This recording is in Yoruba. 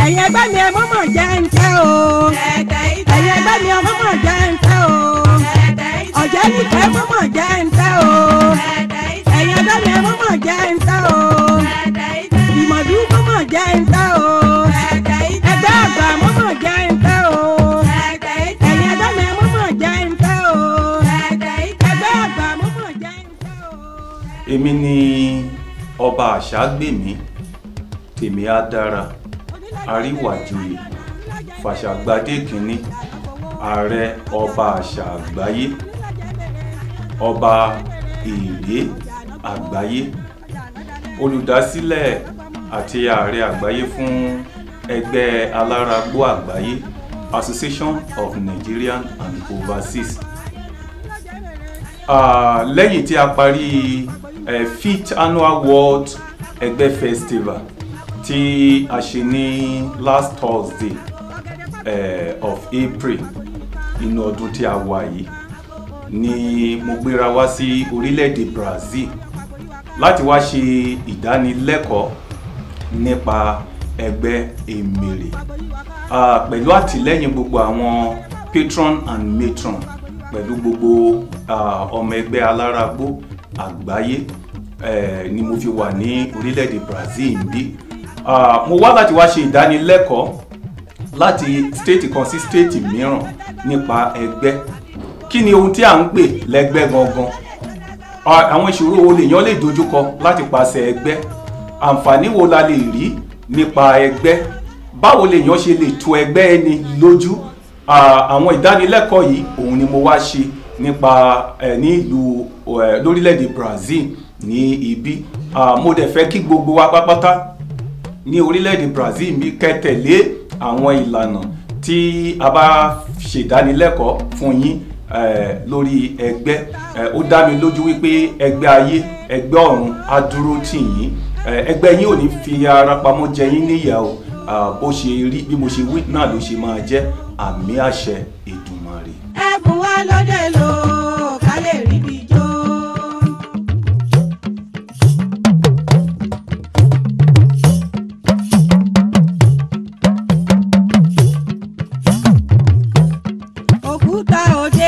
Ẹ̀yin ẹgbẹ́ mi ẹ mọ̀mọ̀ jẹ́ ń tẹ́ o. Ẹ̀yin ẹgbẹ́ mi ẹ mọ̀mọ̀ jẹ́ ń tẹ́ o. Ọ̀jẹ̀ nìkẹ́ mọ̀mọ̀ jẹ́ ń tẹ́ o. Ẹ̀yin ẹgbẹ́ mi ẹ mọ̀mọ̀ jẹ́ ń tẹ́ o. Ìmọ̀dú mọ̀mọ̀ jẹ́ ń tẹ́ o. Ẹgbẹ́ àgbà mọ̀mọ̀ jẹ́ ń tẹ́ o. Ẹ̀yin ẹgbẹ́ mi ẹ mọ̀mọ̀ jẹ́ ń tẹ́ o. Ẹgbẹ́ àgbà mọ̀mọ̀ jẹ́ ń tẹ́ o. Èmi ni ọba Àṣàgbèmí tèmi á dára Àríwájòyè Fàṣàgbàdé kínní, ààrẹ ọba àṣà àgbáyé, ọba èrè àgbáyé, olùdásílẹ̀ àti ààrẹ àgbáyé fún ẹgbẹ́ alárágbó àgbáyé, Association of Nigerian and Overseas. Lẹ́yìn tí a parí fifth annual World Ẹgbẹ́ Festival tí a ṣe ní last Thursday of April inú ọdún tí a wà yìí ni mo gbéra wá sí orílẹ̀-èdè Brazil láti wá ṣe ìdánilẹ́kọ̀ọ́ nípa ẹgbẹ́ Èmèrè, pẹ̀lú àtìlẹ́yìn gbogbo àwọn patron and matron, pẹ̀lú gbogbo ọmọ ẹgbẹ́ alárágbó àgbáyé ni mo fi wà ní orílẹ̀-èdè Brazil níbí. Mo wá láti wá ṣe ìdánilẹ́kọ̀ọ́ láti stéètì kan sí stéètì mìíràn nípa ẹgbẹ́. Kí ni ohun tí à ń pè lẹ́gbẹ́ gangan? Àwọn ìṣòro wo lèèyàn lè dojúkọ láti pàṣẹ ẹgbẹ́? Àǹfààní wo la lè rí nípa ẹgbẹ́? Báwo lèèyàn ṣe lè tò ẹgbẹ́ ẹni lójú? Àwọn ìdánilẹ́kọ̀ọ́ yìí òun ni mo wá ṣe nípa ní ìlú lórílẹ̀‐èdè Brazil ní ibi. Mo dẹ̀ fẹ́ kí gbogbo wa pátápátá ní orílẹ̀-èdè Brazil mi kẹ́ tẹ̀lé àwọn ìlànà tí a bá ṣèdánilẹ́kọ̀ọ́ fún yín lórí ẹgbẹ́. Ó dá mi lójú wípé ẹgbẹ́ ayé, ẹgbẹ́ ọ̀run á dúró tì yín. Ẹgbẹ́ yín ò ní fi ara pamọ́ jẹ yín níyà o. Bó ṣe rí bí mo ṣe wí náà ló ṣe máa jẹ́. Àmì àṣẹ Èdùmàrè. Ẹ̀bùn wa lóde lò ká lè rí bí jó. Òkúta òde.